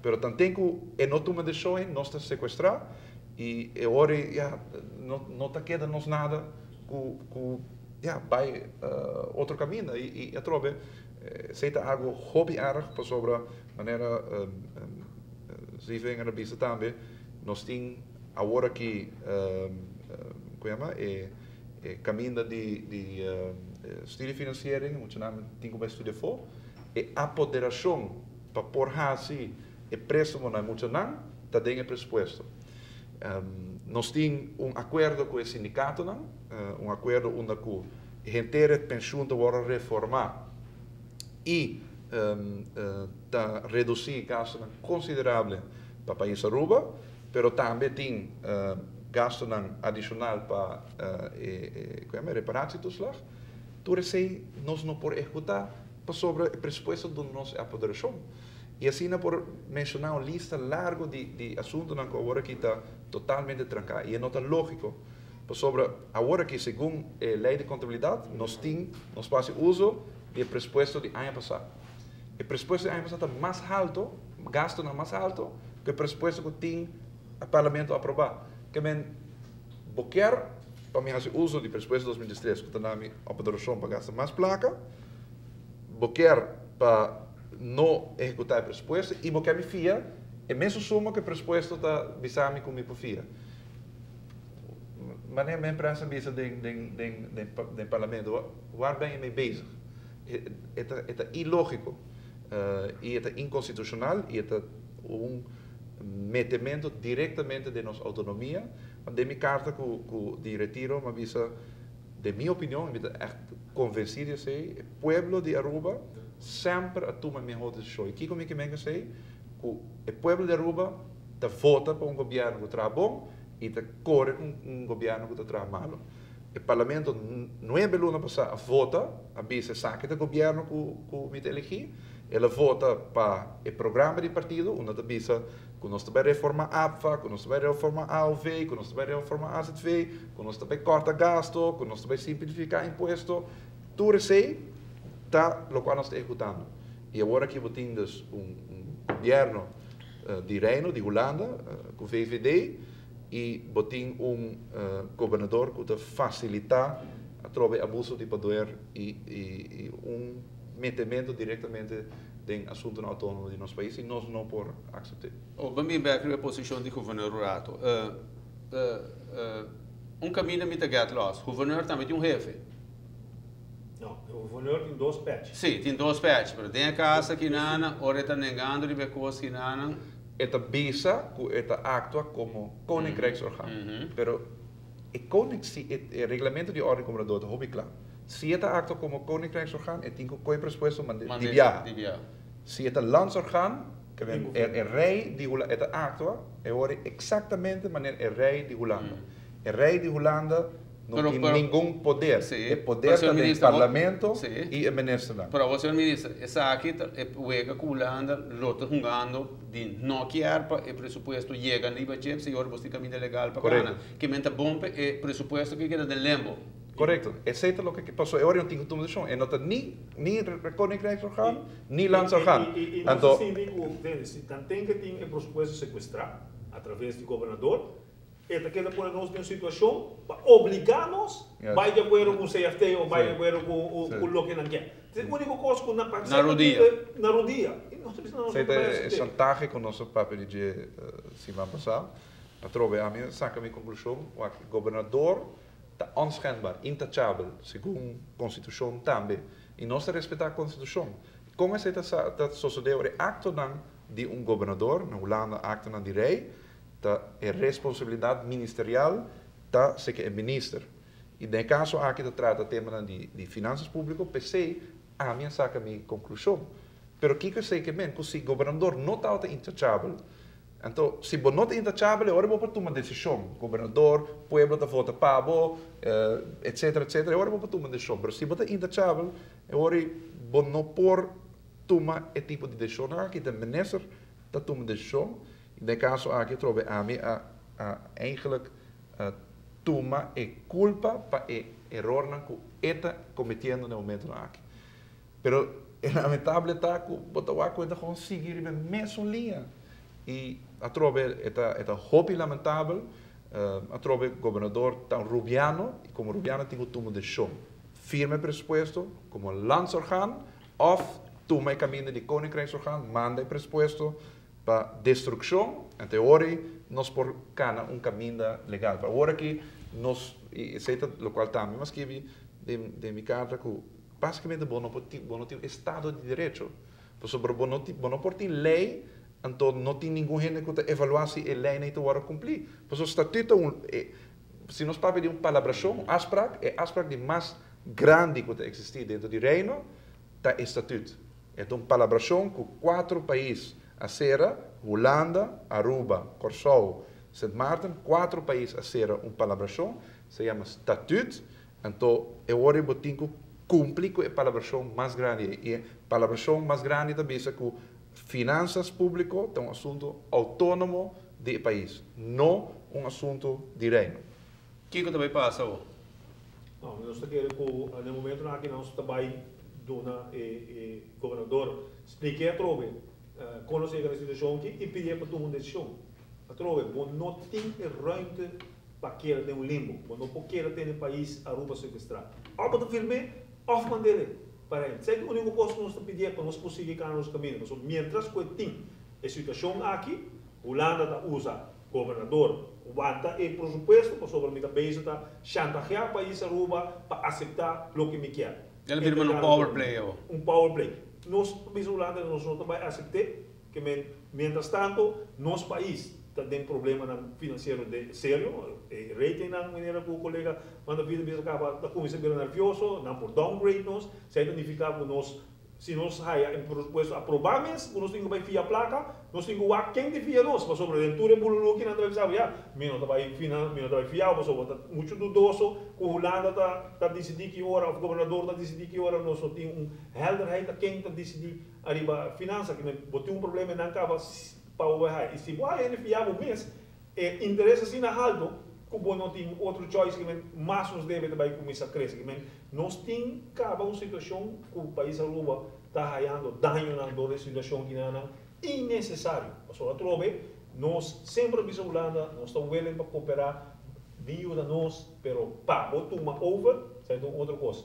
Pero tanten ku e no tuma desishon, nos ta sekuestrá i e ora ya no ta keda nos nada ku ya bai otro kaminda. I atrobe esei ta algu hopi erg pasobra manera Zievinger a bisa tambe, nos tin awor aki ku yama e kaminda di studiefinanciering, muchanan tin ku bai studia afó, e apoderashon pa por hasi e préstamo na e muchanan ta den e presupuesto. Nos tin un akuerdo ku e sindikatonan, un akuerdo unda ku henter e penshun ta wòrdu reformá i ta redusí gastunan konsiderable pa pais Aruba, pero tambe tin gastunan adishonal pa e reparatietoeslag. Tur esei nos no por ehekutá pasobra e presupuesto duna nos e apoderashon. I asina por menshoná un lista largu di asuntunan ku awor aki ta totalmente tranká i e no ta lógiko. Pasobra awor aki segun e lei di kontabilidat nos tin, nos por hasi uso di e presupuesto di aña pasá. E presupuesto di aña pasá ta mas halto, gastunan mas halto ku e presupuesto ku tin parlamento aprobá. Ke men bo kier pa mi hasi uso di presupuesto 2013 ku ta na mi apoderashon pa gasta mas plaka, bo kier pa no ehekutá e presupuesto i bo kier mi fia e mesun suma ku e presupuesto ta bisa mi ku mi por fia. Manera mi prensa bisa den parlamento, waar ben je mee bezig? E ta ilógiko i e ta inkonstitushonal i e ta un metemento direktamente den nos outonomia. Den mi karta ku di retiro mi a bisa, den mi opinion, mi ta ègt konvensí di esei, e pueblo di Aruba semper a tuma e mehor desishon. I kiko mi ke men ku esei? Ku e pueblo di Aruba ta vota pa un gobièrnu ku traha bon i ta kore ku un gobièrnu ku ta traha malu. E parlamento nuebe luna pasá a vota, a bisa esaki ta gobièrnu ku mi ta eligí. El a vota pa e programa di partido unda ta bisa ku nos ta bai reforma APFA, ku nos ta bai reforma AOV, ku nos ta bai reforma AZV, ku nos ta bai kòrta gasto, ku nos ta bai simplifiká impuesto. Tur esei ta lokual nos ta ehekutando. I awor aki bo tin dus un gobièrnu di Reino di Hulanda ku VVD i bo tin un gobernador ku ta fasilitá atrobe abuso di poder i un metemento direktamente den asuntunan outónomo di nos pais i nos no por aksept'é. O ban bin bek riba e posishon di gobernador un rato. Un kaminda mi ta get los. Gobernador tambe tin un hefe. No, e gobernador tin dos pèchi. Sí, tin dos pèchi, pero den e kas akinanan, ora e ta negando riba e kos akinanan. E ta bisa ku e ta aktua komo Koninkrijksorgaan, pero e koning, si e reglamento di orden gobernador ta hopi kla. Si e ta aktua komo Koninkrijksorgaan, e tin ku koe presupuesto mande di biaha. Si e ta Landsorgaan, e rei di Hulanda, e ta aktua e ora eksaktamente manera e rei di Hulanda. E rei di Hulanda no tin ningun poder. E poder ta den parlamento i e ministernan. Pero awor, señor minister, esaki ta e wega ku Hulanda lo ta hungando di no kier pa e presupuesto yega riba dje, señor, bos tin kaminda legal pa gana. Ke men ta bon pa e presupuesto ke keda den lembo. Korekto. Esei ta loke ke paso e ora no tin ku tuma desishon. E no ta ni ni Koninkrijksorgaan ni Landsorgaan. I nos ta sinti ku, si tanten ke tin e presupuesto sekuestrá atraves di gobernador, E ta keda pone nos den un situashon pa obligá nos bai di akuerdo ku un CFT o bai di akuerdo ku loke nan ke. E úniko kos ku nan Na rudia. Na rudia. I nos ta bisa nos no ta bai Esei ta e shantahe ku nos a papia di dje siman pasá. Atrobe ami a saka mi konklushon, wak, gobernador ta onschendbaar, intachabel, segun konstitushon tambe. I nos ta respetá konstitushon. Kon esei ta ta sosodé ora e aktonan di un gobernador, na Hulanda aktonan di rei, Ta e responsabilidad ministerial ta seke e minister. Y den e caso aki ta trata temanan di finanzas publico, p'esey ami a saca mi conclusion. Pero kico esey ke men? Cu si gobernador no tabata intachabel, anto si bo no ta intachabel e ora bo por tuma decision, gobernador, pueblo ta vota pa bo, etcetera, etcetera, e ora bo por tuma decision. Pero si bo ta intachabel, e ora bo no por tuma e tipo di decisionnan aki, ta minister ta tuma decision. Den e kaso aki atrobe ami a a eigenlijk tuma e kulpa pa e erornan ku e ta kometiendo na e momentonan aki. Pero e lamentable ta ku bo ta wak ku e ta gewoon sigui riba e mesun liña. I atrobe e ta hopi lamentabel, atrobe gobernador ta un rubiano, i komo rubiano tin ku tuma desishon. Firma presupuesto komo landsorgaan òf tuma e kaminda di Koninkrijksorgaan, manda e presupuesto pa destrukshon, en teoria nos por kana un kaminda legal. Pa awor aki nos, i esei ta lokual tambe m'a skirbi den mi karta, ku básikamente bo no tin estado di derecho. Pasobra bo no por tin lei, anto no tin ningun hende ku ta evaluá si e lei no ta kumpli. Pasobra statuto, si nos papia di un palabrashon, un afspraak, e afspraak di mas grandi ku ta eksistí den di Reino, ta statuut. E un palabrashon ku kuater pais a sera, Hulanda, Aruba, Kòrsou, Sint Maarten, kuater pais a sera un palabrashon, se yama statuut. Anto, e ora bo tin ku kumpli ku e palabrashon mas grandi. I e palabrashon mas grandi tambe ta ku finansas públiko ta un asuntu outónomo di pais, no un asuntu di Reino. Kiko tambe pasa? Oh? No, nos ta kere ku na momento aki nos ta bai duna e gobernador splika atrobe konosé e situashon aki i pidi pa tuma un desishon. Atrobe, bo no tin ruimte pa keda den un limbo. Bo no por keda den pais Aruba sekuestrá. Òf bo firma, òf mand'é pa e. Esei ta e úniko kos ku nos ta pidi pa nos por sigui kana nos kaminda. So, mientras ku tin e situashon aki, Hulanda ta usa gobernador wanta e presupuesto pasobra mi ta bezig ta chantageá pais Aruba pa aseptá loke mi ke. El a bira un power play. Oh. Un power play. Nos pais Hulanda nos no ta bai aseptá ke men, mientras tanto nos pais ta den problema finansiero di serio, e rating nan manera ku kolega manda vida bisa kaba ta kuminsá bira nervioso, nan por downgrade nos. Esei ta nifiká ku nos, si nos haya un presupuesto aprobá mes, nos tin ku bai fia plaka, nos tin ku wak ken ta fia nos, pasobra den tur e bululu ku nan ta bisa, ya, mi no ta bai fina, mi no ta bai fia, pasobra ta muchu dudoso ku Hulanda ta disidí ki ora, òf gobernador ta disidí ki ora. Nos no tin un helderheid ta ken ta disidí ariba finansa, ke men bo tin un problema nan kaba pa bo bai. I si bo haya fia bo mes, e interes asina altu, ku bo no tin otro choice, ke men mas nos debe bai kuminsá krese. Ke men nos tin kaba un situashon ku pais Aruba ta hayando daño na dor e situashon ku nan innesesario. Pasobra atrobe, nos semper bisa Hulanda, nos ta willing pa kooperá, bin yuda nos, pero pa bo tuma over, esei ta otro kos.